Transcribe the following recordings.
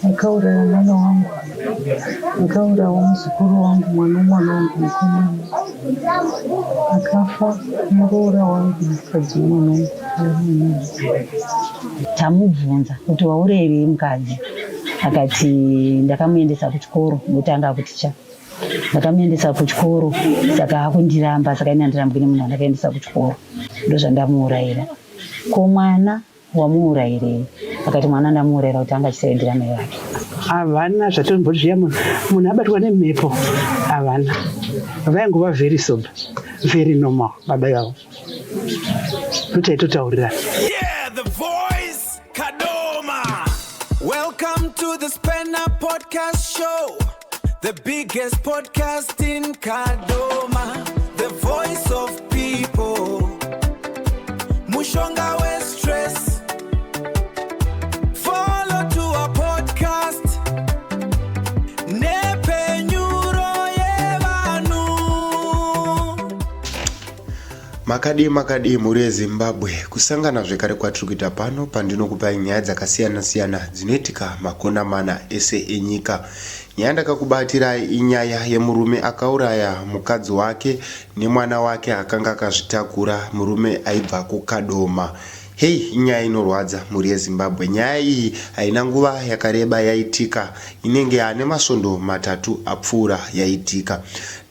Akauraya mwana wangu, akaurayawo muzukuru wangu, mwana wemwana wangu mukomana akafa, muroora wangu mukadzi wemwana wangu. Tamubvunza kuti waurayirei mukadzi, akati ndakamuendesa kuchikoro nokuti anga akuticha. Ndakamuendesa kuchikoro saka akundiramba, saka ini handirambwi nemunhu wandakaendesa kuchikoro, ndozvandamuurayira. Ko mwana Wamuurayirei? Akati mwana ndamuurayira kuti anga achisaidira mai vake. Havana zvatomboti zviya munhu munhu abatwa nemhepo havana vaingova very sober very normal baba ivavo totaitotaurirana. Yeah, the voice, Kadoma. Welcome to the Spanner Podcast Show, the biggest podcast in Kadoma, the voice of people. Mushonga we stress. Follow to our podcast. Nepenyuro yevanhu. Makadii makadii mhuri yeZimbabwe, kusangana zvekare kwatiri kuita pano pandinokupai nyaya dzakasiyana siyana dzinoitika makona mana ese enyika. Nyaya yandakakubatirai inyaya yemurume akauraya mukadzi wake nemwana wake akanga akazvitakura, murume aibva kuKadoma. Hey, inyaya inorwadza mhuri yeZimbabwe. Nyaya iyi haina nguva yakareba yaitika, inenge yaane masvondo matatu apfuura yaitika.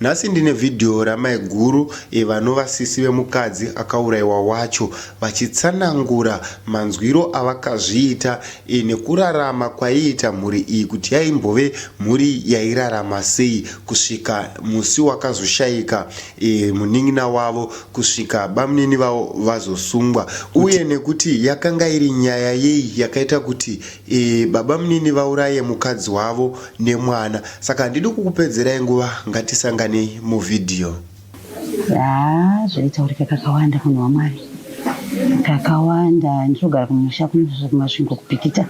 Nhasi ndine vhidhiyo ramaiguru e, vanova sisi vemukadzi akauraiwa wacho vachitsanangura manzwiro avakazviita e, nekurarama kwaiita mhuri iyi kuti yaimbove mhuri yairarama sei kusvika musi wakazoshaika e, munin'ina wavo kusvika bamunini vavo vazosungwa uye nekuti yakanga iri nyaya yei yakaita kuti e, babamunini vauraye mukadzi wavo nemwana. Saka handidi kukupedzerai nguva ngatisanganei muvhidhiyo. Haa zvaitaurika kakawanda munhu waMwari kakawanda ndinogara kumusha kuMasvingo kuBikita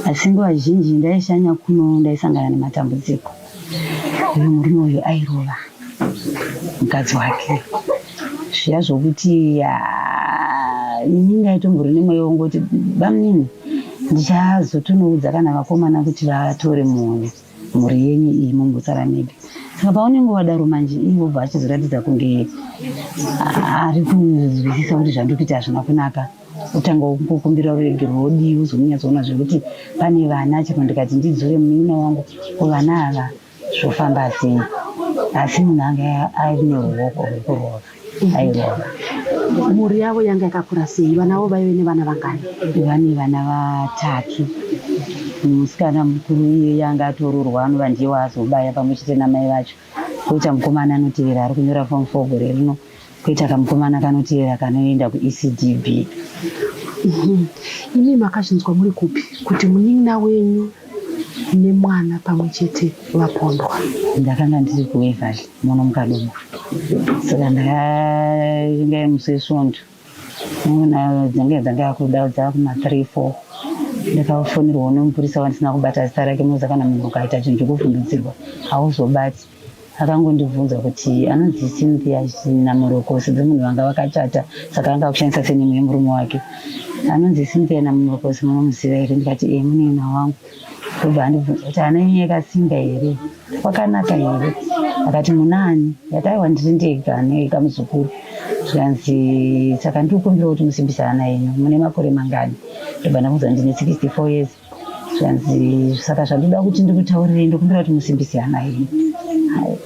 asi nguva zhinji ndaishanya kuno ndaisangana nematambudziko uyu murume uyu airova mukadzi wake zviya zvokuti ini ndaitombori nemweya wongoti bamunini ndichazotonoudza kana vakomana kuti vatore munhu mhuri yenyu iyi mumbosara mega saka paunenge wadaro manje iye obva achizoratidza kunge ari kunzwisisa kuti zvandiri kuita hazvina kunaka otanga kukumbira ruregero wodii wozomunyatsoona zvekuti pane vana chero ndikati ndidzore munin'ina wangu ko vana ava zvofamba sei asi munhu anga aine ruoko rwekurova airova. Mhuri yavo yanga yakakura sei? Vana vavo vaive nevana vangani? Vane vana vatatu. Musikana mukuru iye anga atoroorwa anova ndiye waazobaya pamwe chete namai vacho. Koita mukomana anotevera ari kunyora form 4 gore rino. Koita kamukomana kanotevera kanoenda kuECDB. Imi makazvinzwa muri kupi kuti munin'ina wenyu nemwana pamwe chete vapondwa? Ndakanga ndiri kuWaverley muno muKadoma saka ndakainga musi weSvondo dzanga dzanga kuda dzakuma 3 4 ndakafonerwawo nemupurisa wandisina kubata zita rake moza kana munhu ukaita chinhu chekuvhundutsirwa hauzobati Akangondibvunza kuti anonzi Cynthia naMurokosi dzemunhu vanga vakachata saka anga akushandisa sename yemurume wake. Anonzi Cynthia naMurokosi munomuziva here ndikati ee munin'ina wangu. Ndobva andibvunza kuti hana yenyu yakasimba here kwakanaka here akati munani ndikati aiwa ndiri ndega nekamuzukuru zvikanzi saka ndikukumbira kuti musimbise hana yenyu mune makore mangani ndobva ndamudza ndine 64 years Zvanzi saka zvandoda kuti ndikutaurirei ndokumbira kuti musimbise hana yenyu.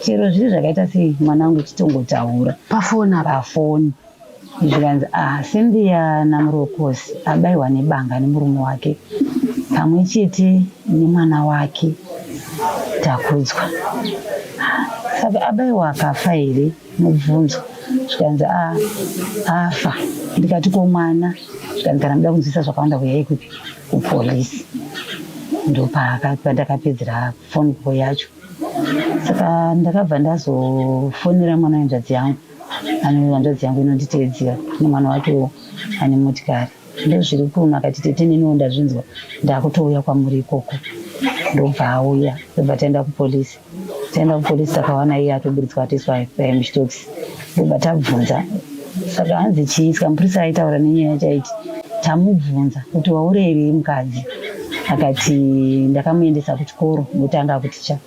Chero zviri zvakaita sei mwana wangu chitongotaura. Pafoni apa. Pafoni. Zvikanzi ah Cynthia naMurokosi abaiwa nebanga nemurume wake pamwe chete nemwana wake Takudzwa. Saka abaiwa akafa here? Mubvunzo. Zvikanzi ah afa. Ndikati ko mwana? Zvikanzi kana muda kunzwisa zvakawanda huyai kupi? Kupolice. Ndopandakapedzera phone call yacho. Saka ndakabva ndazofonera mwana wehanzvadzi yangu. Ane hanzvadzi yangu inonditeedzera nemwana wacho ane motikari. Ndozviri kuno akati tete neniwo ndazvinzwa ndakutouya kwamuri ikoko. Ndobva auya ndobva taenda kupolice. Taenda kupolice takawana iye atoburitswa atoiswa muchitokisi. Ndobva tabvunza saka hanzi chii saka mupurisa aitaura nenyaya yacho aiti tamubvunza kuti waurayirei mukadzi. Akati ndakamuendesa kuchikoro nokuti anga akuticha.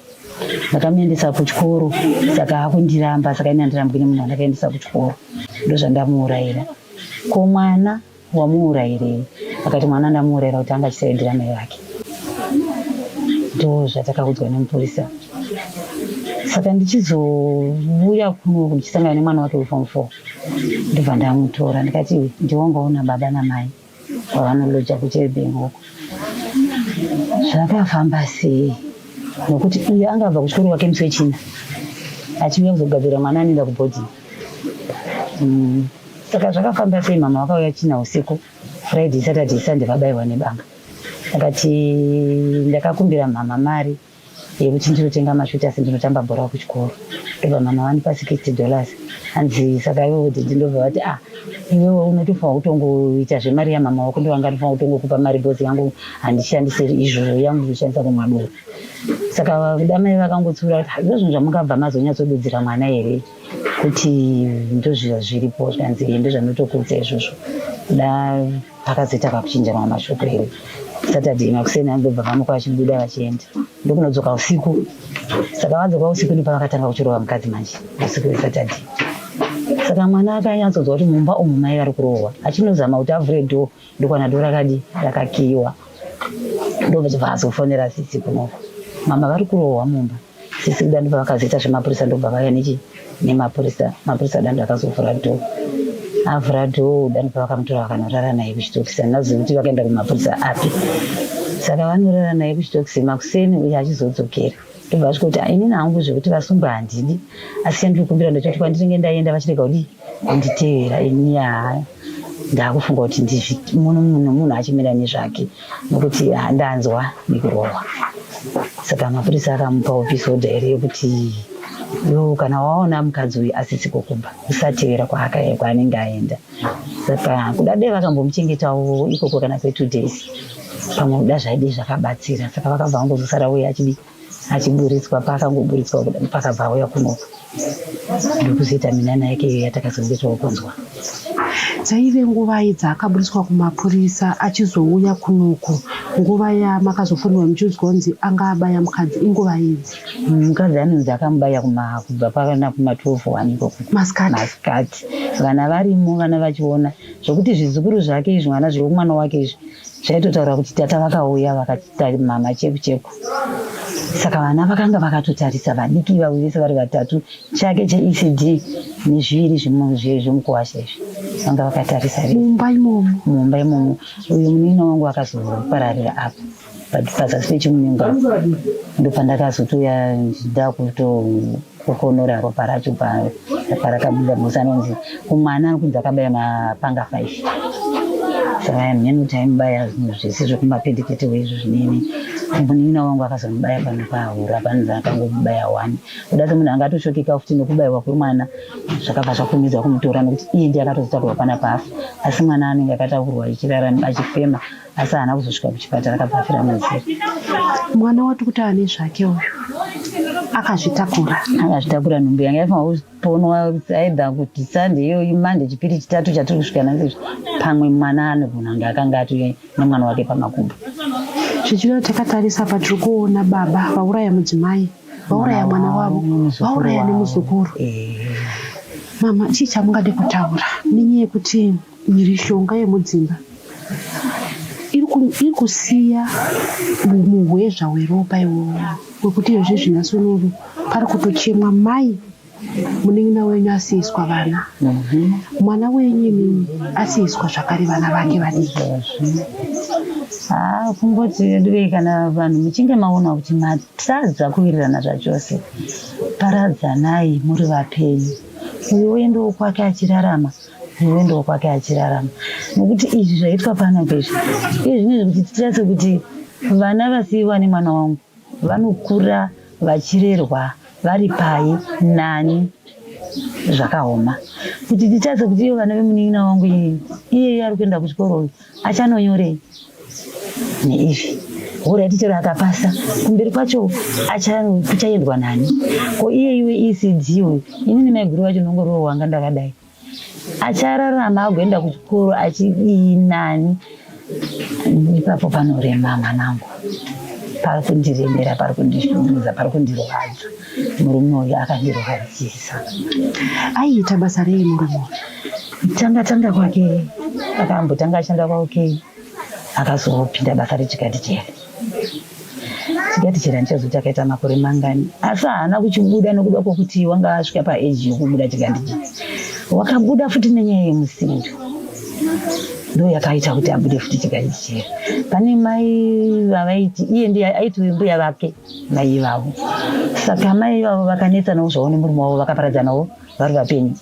Ndakamuendesa kuchikoro saka akundiramba saka ini handirambwi nemunhu wandakaendesa kuchikoro. Ndozvandamuurayira. Ko mwana wamuurayirei? Akati mwana ndamuurayira kuti anga achisaidira mai vake. Ndozvatakaudzwa nemupurisa. Saka ndichizouya kuno ndichisangana nemwana wake weform 4 ndobva ndamutora ndikati ndiwangaona baba namai kwavanoloja kuchebengo uko. Zvakafamba sei? Nokuti uyu anga abva kuchikoro kwake musi wechina achiuya kuzogadzira mwana anoenda kubhodhingi. Saka zvakafamba sei mama vakauya china usiku Friday, Saturday, Sunday vabaiwa nebanga. Akati ndakakumbira mama mari yekuti ndinotenga mashooters ndinotamba bhora kuchikoro. Ndobva mama vandipa 60 dollars. Hanzi saka iwewe dhidhi ndobva vati ah iwewe unotofanira kutongoita zvemari yamama wako ndovanga ndinofanira kutongokupa mari bhozi yangu handishandise izvozvo yangu ndoshandisa kumwa doro. Saka kuda mai vakangotsiura kuti ndozvinhu zvamungabva mazonyatsodudzira mwana here kuti ndozviya zviripo zvikanzi ndozvanotokuudza izvozvo. Kuda pakazoita kakuchinjana mashoko here Saturday makuseni andobva vamuka vachibuda vachienda ndokunodzoka usiku. Saka vadzoka usiku ndopavakatanga kuchirova mukadzi manje usiku weSaturday. Saka mwana akanyatsonzwa kuti mumba umu mai vari kurohwa achinozama kuti avhure door ndokwana door rakadi rakakiyiwa ndobva azofonera sisi kunoko mama vari kurohwa mumba. Sisi kuda ndopavakazoita zvemapurisa ndobva vauya nechi nemapurisa mapurisa dando akazovhura door avhura door dando pavakamutora vakanorara naye kuchitokisi handinazivi kuti vakaenda kumapurisa api saka vanorara naye kuchitokisi makuseni uye achizodzokera ndobva vasvika kuti inini hangu zvekuti vasungwe handidi asi chandiri kukumbira ndechekuti kwandinenge ndaenda vachirega kudii kunditevera ini haa ndakufunga kuti ndizvi munhu munhu achimira nezvake nokuti ndanzwa nekurohwa saka mapurisa akamupawo peace order here yekuti yo kana waona mukadzi uyu asisiko kumba usatevera kwaanenge aenda saka kuda dai vakambomuchengetawo ikoko kana kwe2 days pamwe kuda zvaidei zvakabatsira saka vakabva vangozosara uye achidii achiburitswa paakangoburitswa kuda pakabva auya kuno ndokuzoita minana yake iyo yatakazonge tokunzwa. Dzaive nguvai dzaakaburitswa kumapurisa achizouya kunoku? Nguva yamakazofonерwa muchiudzwa kunzi anga abaya mukadzi inguva idzi? Mukadzi anonzi akamubaya kubva pakana kuma 12 one ikoko. Masikati. Masikati. Vana varimo vana vachiona zvokuti zvizukuru zvake izvi mwana zvemwana wake izvi zvaitotaura kuti tata vakauya vakati mama cheku cheku saka vana vakanga vakatotarisa vadiki ivavo vese vari vatatu chake cheECD nezviviri zvemukuwasha izvi vanga vakatarisa mumba imomo mumba imomo uyu munin'ina wangu akazopararira apo pazasi pechimunyunga ndopandakazotouya ndakutokokonora ropa racho parakabuda musi anonzi kumwana ari kunzi akabaya mapanga 5 saka mheno kuti aimubaya zvinhu zvese zvekumapendekete izvo zvinini munin'ina wangu akazomubaya pano pahura panonzi akangomubaya one kuda semunhu angatoshokeka futi nekubayiwa kwemwana zvakabva zvakurumidza kumutora nekuti iye ndiye akatozotakurwa pana pafa asi mwana anenge akatakurwa achirarama achifema asi haana kuzosvika kuchipatara akabva afira munzira. Mwana wati kuti ane zvake uyu akazvitakura. Akazvitakura nhumbu yanga yaifanirwa kuponwa either kuti Sunday iyoyi Monday Chipiri Chitatu chatiri kusvika nhasi izvi pamwe mwana anogona kunge akanga ati nemwana wake pamakumbo. Zvichida takatarisa pa tiri kuona baba vauraya mudzimai vauraya mwana wavo vauraya nemuzukuru. Mama chii chamungade kutaura nenyaya yekuti Mhirizhonga yemudzimba iri kusiya muhwezva weropa iwowo wekuti izvozvi nhasi unowu pari kutochemwa mai munin'ina wenyu asiiswa vana mwana wenyu imimi asiiswa zvakare vana vake vadiki. Haa kungoti veduwee kana vanhu muchinge maona kuti matadza kuwirirana zvachose paradzanai muri vapenyu uyo oendawo kwake achirarama Iwe ndokwake achirarama nokuti izvi zvaitwa panapa izvi iye zvino kuti titarise kuti vana vasiiwa nemwana wangu vanokura vachirerwa vari pai nani zvakaoma kuti titarise kuti ivo vana vemunin'ina wangu iyeye ari kuenda kuchikoro uyu achanonyorei neizvi horaiti chero akapasa kumberi kwacho kuchaendwa nani ko iye iwe ecd uyu inini maiguru vacho nongoriwo wanga ndakadai achararama agoenda kuchikoro achidii nani. Ipapo panorema mwanangu, pari kundiremera, pari kundishungurudza, pari kundirwadza. Murume uyu akandirwadzisa. Aiita basa rei murume uyu? Tanga tanga kwake akambotanga ashanda kwaOK, akazopinda basa rechikati Chikati handichazoti akaita makore mangani, asi haana kuchibuda nokuda kwokuti wanga asvika paeji yokubuda chikati Wakabuda futi nenyaya yemusindo, ndo yakaita kuti abude futi chikati chere. Pane mai vavaiti iye ndiye aiti mbuya vake mai ivavo. Saka mai ivavo vakanetsanawo zvavo nemurume wavo, vakaparadzanawo vari vapenyu.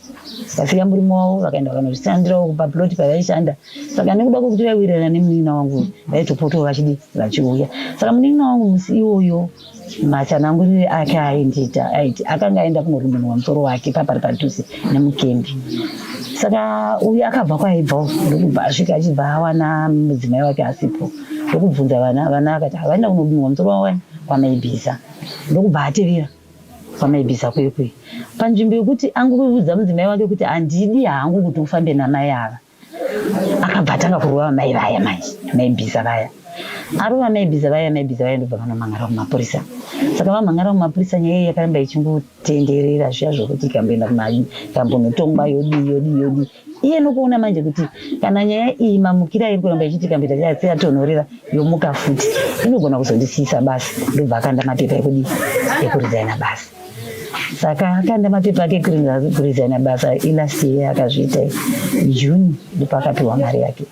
Vakasiya murume wavo vakaenda vakanozvishandirawo paploti pavaishanda. Saka nekuda kwekuti vaiwirirana nemunin'ina wangu, vaitopotawo vachidi vachiuya. Saka munin'ina wangu musi iwoyo matsanangurire ake aindiita aiti akanga aenda kunorumunwa musoro wake papari padhuze nemukembi. Saka uyu akabva kwaibva ndokubva asvika achibva awana mudzimai wake asipo, ndokubvunza vana, vana akati havaenda kunorumurwa musoro wavo kwamaibhiza, ndokubva atevera kwamaibhiza kuye kuye panzvimbo yekuti angoudza mudzimai wake kuti handidi hangu kuti ufambe namai ava. Akabva atanga kurova mai vaya manje, maibhiza vaya. Arova maibhiza vaya, maibhiza vaya ndobva vanomhan'ara kumapurisa. Saka vamhan'ara kumapurisa, nyaya iyi yakaramba ichingotenderera zviya zvokuti ikamboenda ikambonotongwa yodii yodii yodii. Iye nokuona manje kuti kana nyaya iyi mamukira iri kuramba ichiti ikamboita seyatonhorera yomuka futi, inogona kuzondisiisa basa, ndobva akanda mapepa ekudii ekurizaina basa. Saka akanda mapepa ake ekurizaina basa ilast year akazviita June, ndipo akapiwa mari yake.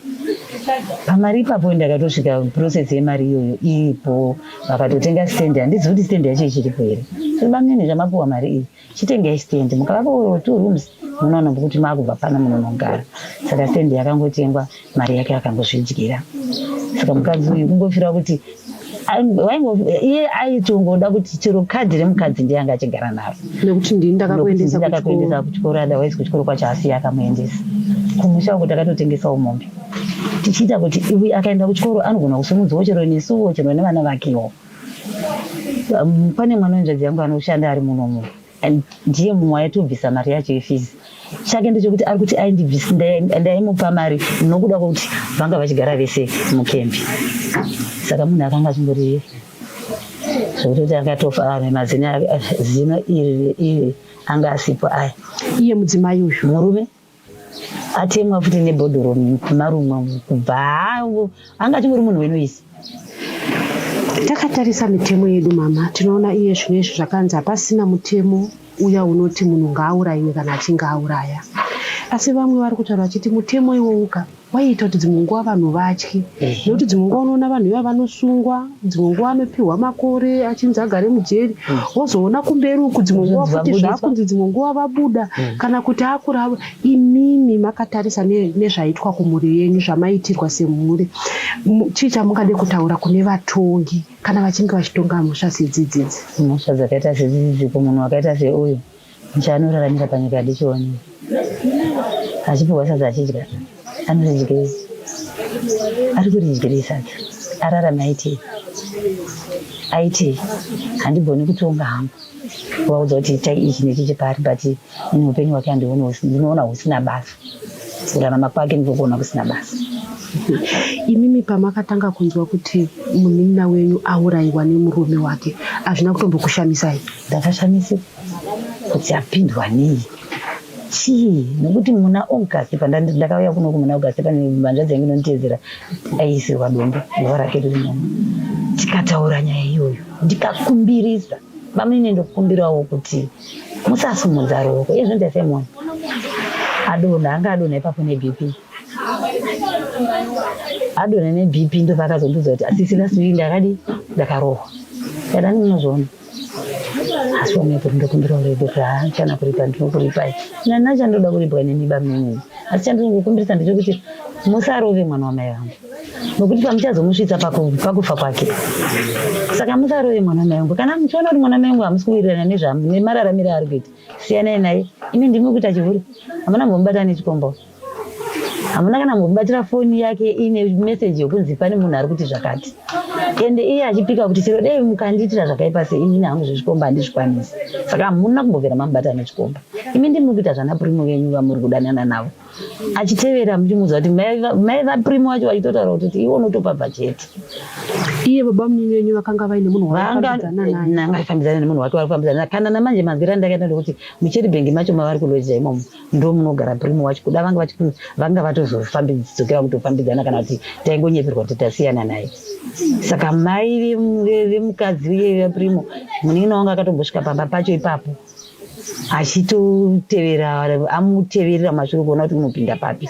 Pamari ipapo ndakatosvika process yemari iyoyo iripo, vakatotenga stand. Handizivi kuti stand yacho ichiripo here. Bamnini, zvamapiwa mari iyi, chitengai stand mukavaka 2 rooms, munoona kuti makubva pano munonogara. Saka stand yakangotengwa, mari yake akangozvidyira. Saka mukadzi uyu kungofira kuti iye aitongoda kuti chero kadhi remukadzi ndiye anga achigara naro, nekuti ndini ndakakuendesa kuchikoro, otherwise kuchikoro kwacho asiye akamuendesa. Kumusha uko takatotengesawo mombe tichiita kuti uyu akaenda kuchikoro anogona kusimudzwawo chero nesuwo chero nevana vakewo. Pane mwana wenzvadzi yangu anoshanda ari munomu, ndiye mumwe aitobvisa mari yacho yefizi. Chake ndechekuti ari kuti aindibvisa, ndaimupa mari nokuda kwekuti vanga vachigara vese mukembi. Saka munhu akanga achingori zvekutoti akatofa mazino zino iri iri anga asipo aya. Iye mudzimai uyu murume atemwa futi nebhodhoro marumwa kubva anga achingori munhu wenoisi. Takatarisa mitemo yedu mama, tinoona iye zvino izvi zvakanzi hapasina mutemo uya unoti munhu ngaaurayiwe kana achinge auraya. Asi vamwe vari kutaura vachiti mutemo iwowuka waiita kuti dzimwe nguva vanhu vatye, nekuti dzimwe nguva unoona vanhu iva vanosungwa, dzimwe nguva vanopiwa makore achinzi agare mujeri, wozoona kumberi uku dzimwe nguva futi zvakunzi dzimwe nguva vabuda kana kuti akura. Imimi makatarisa nezvaitwa kumhuri yenyu, zvamaitirwa semhuri, chii chamungade kutaura kune vatongi kana vachinge vachitonga mhosva sedzidzidzi? Mhosva dzakaita sedzidzidzi kumunhu wakaita seuyu, chaanoraramira panyika handichioni. Achipiwa sadza achidya, anoridyei? Ari kuridyirei sadza? Ararame aitei? Aitei? Handigoni kutonga hangu kuvaudza kuti itai ichi nechichi pari, but ini upenyu hwake handioni, ndinoona husina basa. Kurarama kwake ndiko kuona kusina basa. Imimi pamakatanga kunzwa kuti munin'ina wenyu aurayiwa nemurume wake, hazvina kutombokushamisai? Ndakashamisika kuti apindwa nei, chii, nekuti muna August pandakauya kuno, muna August pane hanzvadzi yangu inonditeedzera aiisirwa dombo, guva rake riri muno. Tikataura nyaya iyoyo, ndikakumbirisa bamune, ndokumbirawo kuti musasumudza ruoko izvo. Ndasemoni adonha, anga adonha ipapo neBP, adonha neBP. Ndopakazondiudza kuti asisi last week ndakadi ndakarohwa ndadani, munozviona. Asi wamaipo ndokumbira uregere, handichana kuripa, ndinokuripai nana chandoda kuripwa nemi bamnini, asi chandinongokumbirisa ndechekuti musarove mwana wamai vangu, nokuti pamuchazomusvitsa pakufa kwake. Saka musarove mwana wamai vangu. Kana muchiona kuti mwana wamai vangu hamusi kuwirirana nemararamiro aari kuita, siyanai naye. Imi ndimi kuita chihure, hamuna mbomubata nechikombo, hamuna kana mbomubatira foni yake ine meseji yokunzi pane munhu ari kuti zvakati. Ende iye achipika kuti chero dei mukandiitira zvakaipa sei, inini hangu zvezvikomba handizvikwanisi. Saka hamuna kumbobvira mamubata nechikomba. Imi ndimi muri kuita zvana Primo venyu vamuri kudanana navo. Achitevera muchimuudza kuti mai vaPrimo vacho vachitotaura kuti iwe unotopabva chete. Iye baba munini venyu vakanga vaine munhu wavaifambidzana naye. Vanga vaifambidzana nemunhu wake vari kufambidzana naye. Kana namanje manzwiro andakaita ndekuti muCherrybank macho mavari kuloja imomo ndomunogara Primo wacho kuda vanga vachi vanga vatozofambidzokera kutofambidzana kana kuti taingonyeperwa kuti tasiyana naye. Saka mai vemukadzi uye vaPrimo munin'ina wangu akatombosvika pamba pacho ipapo achitotevera amuteverera mashure kuona kuti unopinda papi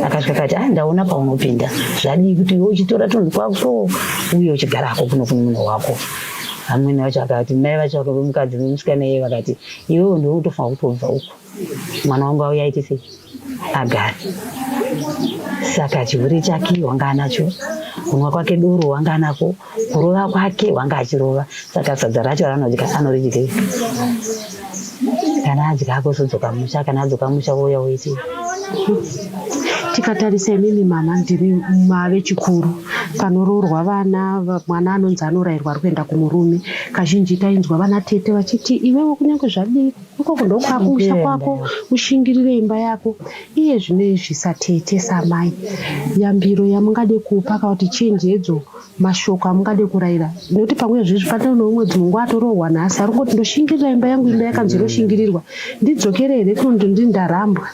akasvika akati ah ndaona paunopinda zvadii kuti iwe uchitora tunhu twako uye uchigara hako kuno kune munhu wako amwene vacho akati mai vacho vemukadzi vemusikana iye vakati iwewe ndiwe utofanira kutobva uko mwana wangu auya aite sei agare saka chihure chake wanga anacho kunwa kwake doro wanga anako kurova kwake wanga achirova saka sadza racho raanodya anoridyei kana adya akosodzoka musha kana adzoka musha vouya voitei Tikatarisa imimi mama ndimi mave chikuru panoroorwa vana mwana anonzi anorayirwa ari kuenda kumurume kazhinji tainzwa vana tete vachiti iwewe kunyange zvadii ikoko ndokwako musha kwako ushingirire imba yako iye zvino izvi satete samai yambiro yamungade kupa kana kuti chenjedzo mashoko amungade kurayira nekuti pamwe zvezvi pane neumwe dzimwe nguva atorohwa nhasi ari kungoti ndoshingirira imba yangu imba yakanzi inoshingirirwa ndidzokere here kuno ndi ndarambwa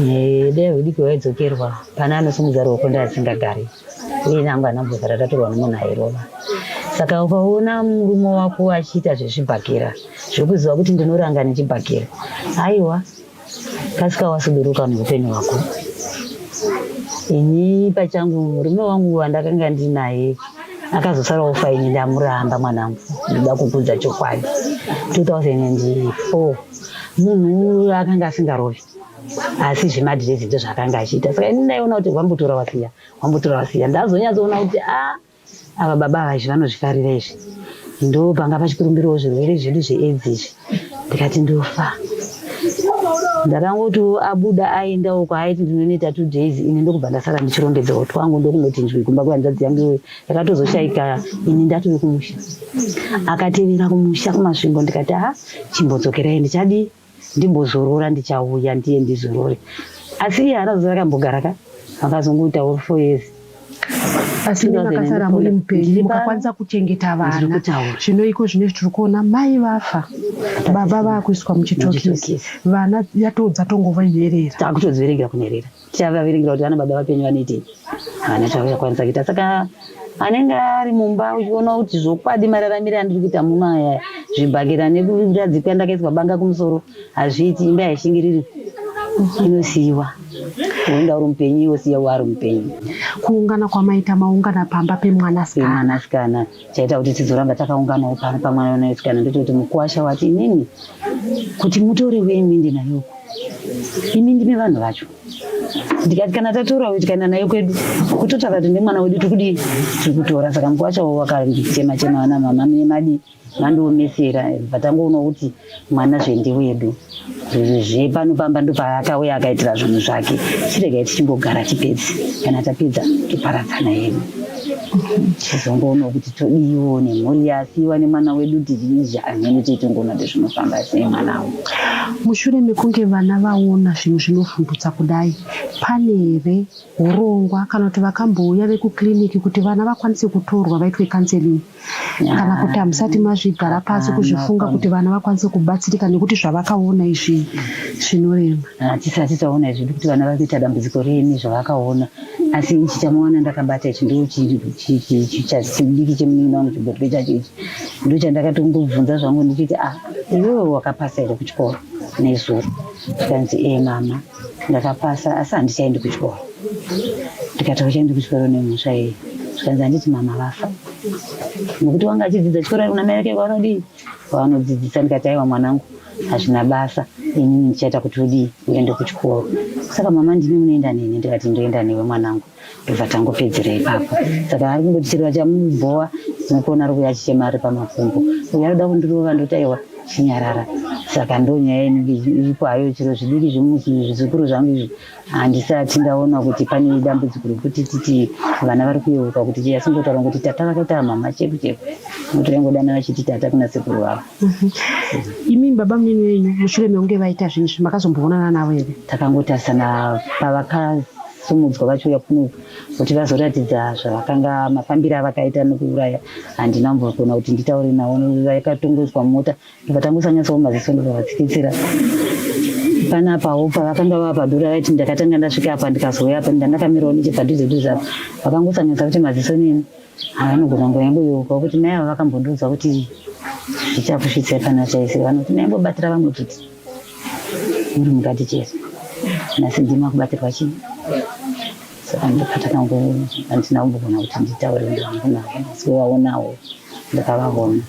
eh, dai hudiki waidzokerwa pane anosimudza ruoko ndaasingagari uye nangu anambozara tatorwa nemunhu airova saka ukaona murume wako achiita zvezvibhakera zvekuziva kuti ndinoranga nechibhakera aiwa kasika wasuduruka neupenyu hwako ini pachangu murume wangu wandakanga ndinaye akazosara ofa ini ndamuramba mwanangu ndoda kukudza chokwadi 2004 munhu akanga asingarovi asi zvemadhirezi ndozvaakanga achiita saka ini ndaiona kuti wambotora wasiya wambotora wasiya ndazonyatsoona kuti a ah, ava baba ava izvi vanozvifarira izvi ndo panga pachikurumbirawo zvirwere zvedu zveaids izvi ndikati ndofa ndakangoti abuda aenda uko aiti ndinonoita two days ini ndokubva ndasara ndichirongedzawo twangu ndokunoti nzwi kumba kwehanzvadzi yangu iyoyo yakatozoshaika ini ndatove kumusha akatevera kumusha kumasvingo ndikati ha chimbodzokerai ndichadii ndimbozorora ndichauya ndiye ndizorore asi iye haana zuva rakambogara ka akazongoitawo four years asi imi makasara muri mupenyu mukakwanisa kuchengeta vana zvino iko zvino izvi tiri kuona mai vafa baba vakuiswa muchitokisi vana yatodza tongova nherera takutodziverengera kunherera tichavaverengera kuti vana baba vapenyu vanoitei havana chavachakwanisa kuita saka anenge ari mumba uchiona kuti zvokwadi mararamire andiri kuita muno aya zvibhakera nekuradzikwa ndakaiswa banga kumusoro hazviiti imba haishingiriri inosiyiwa woenda uri mupenyu iwe siya wari mupenyu kuungana kwamaita maungana pamba pemwanasikana pemwanasikana chaita kuti tizoramba takaunganawo pano pamwanasikana ndechekuti mukuwasha wati inini kuti mutore wenyu ndinayoko imi ndimi vanhu vacho ndikati kana tatora uyu tikaenda naye kwedu kutotaura kuti ndemwana wedu tikudii tiri kutora saka mukuwasha wo wakachema chema vana mama mine madii mandiomesera bva tangoona kuti mwana zvendewedu zvepano pamba ndopaakauya akaitira zvinhu zvake chiregai tichingogara tipedze kana tapedza toparadzana hedu tizongoona kuti todiiwo nemhuri yasiiwa nemwana wedu tichiizvi hamene tiitongoona kuti zvinofamba sei mwana uyu mushure mekunge vana vaona zvinhu zvinovhundutsa kudai pane here hurongwa kana kuti vakambouya vekukiriniki kuti vana vakwanise kutorwa vaitwe counseling kana kuti hamusati mazvigara pasi kuzvifunga kuti vana vakwanise kubatsirika nekuti zvavakaona izvi zvinorema hatisati taona izvi kuti vana vari kuita dambudziko reni zvavakaona asi ichi chamaona ndakabata ichi ndo chidiki chemunin'ina wangu chigotwe chacho ichi ndo chandakatongobvunza zvangu ndichiti ah iwewe wakapasa here kuchikoro nezuro zvikanzi e mama ndakapasa asi handichaendi kuchikoro ndikati hauchaendi kuchikoro nemhosva yei zvikanzi handiti mama vafa nekuti wanga achidzidza chikoro ari kuna mai vake kwavanodii kwavanodzidzisa ndikati aiwa mwanangu hazvina basa inini ndichaita kuti udii uende kuchikoro saka mama ndimi munoenda neni ndikati ndoenda newe mwanangu ndobva tangopedzera ipapo saka ari kungoti chero achamubhowa ndinokuona ari kuuya achichema ari pamakumbo uyo anoda kundirova ndoti aiwa chinyarara Saka ndo nyaya inenge iripo hayo. Chero zvidiki zvemuzi, zvizukuru zvangu izvi, handisati ndaona kuti pane dambudziko rekuti titi vana vari kuyeuka kuti chii, asi ngotaura kuti tata vakaita mama cheku cheku, nokuti vaingodana vachiti tata kuna sekuru vavo. Imi baba munini wenyu, mushure mekunge vaita zvinhu izvi, makazomboonana navo here? Takangotarisana pavakasumudzwa vachiuya kuno kuti vazoratidza zvavakanga, mafambiro avakaita nekuuraya. Handina kumbogona kuti nditaure navo. Vakatongoiswa mumota, ndobva tangosanyatsawo maziso, ndobva vatsikitsira panapawo. Pavakanga vava padura, vaiti ndakatanga ndasvika apa, ndikazouya apa, ndandakamirawo nechepadhuze dhuze apa. Vakangosanyatsa kuti maziso neni, havanogona ngoyangoyeukawo kuti mai ava vakambondiudza kuti zvichakusvitsai pana chaise. Vanoti maimbobatira vamwe pfuti muri mukati chete, nhasi ndima kubatirwa chii? Saka ndopatakango, handina kumbogona kuti nditaure ndangu navo, asi kuvaonawo ndakavaona.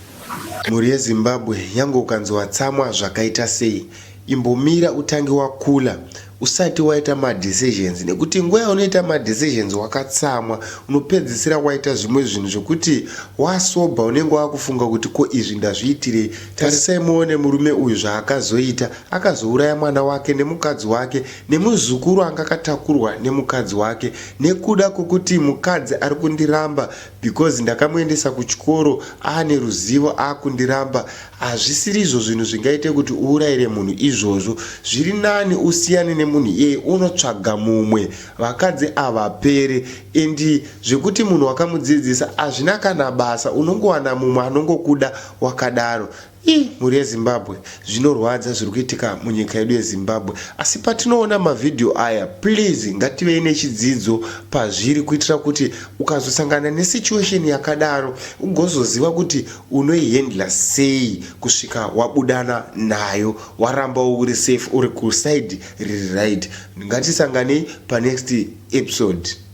Mhuri yeZimbabwe, nyange ukanzi watsamwa zvakaita sei, imbomira utange wakula usati waita madecisions, nekuti nguva yaunoita madecisions wakatsamwa, unopedzisira waita zvimwe zvinhu zvekuti wasober unenge wakufunga kuti, "Ko izvi ndazviitirei?" Tarisai muone murume uyu zvaakazoita. Akazouraya mwana wake nemukadzi wake nemuzukuru anga akatakurwa nemukadzi wake nekuda kwekuti mukadzi ari kundiramba because ndakamuendesa kuchikoro, aane ruzivo, akundiramba. Hazvisirizvo zvinhu zvingaite kuti uurayire munhu izvozvo. Zviri nani usiyane nemunhu iyeye, unotsvaga mumwe. Vakadzi havapere, and zvekuti munhu wakamudzidzisa hazvina kana basa, unongowana mumwe anongokuda wakadaro. Ii, mhuri yeZimbabwe, zvinorwadza zviri kuitika munyika yedu yeZimbabwe, asi patinoona mavhidhiyo aya, please ngativei nechidzidzo pazviri, kuitira kuti ukazosangana nesituation yakadaro ugozoziva kuti unoihandla sei kusvika wabudana nayo, waramba uri safe, uri kuside riri right. Ngatisanganei panext episode.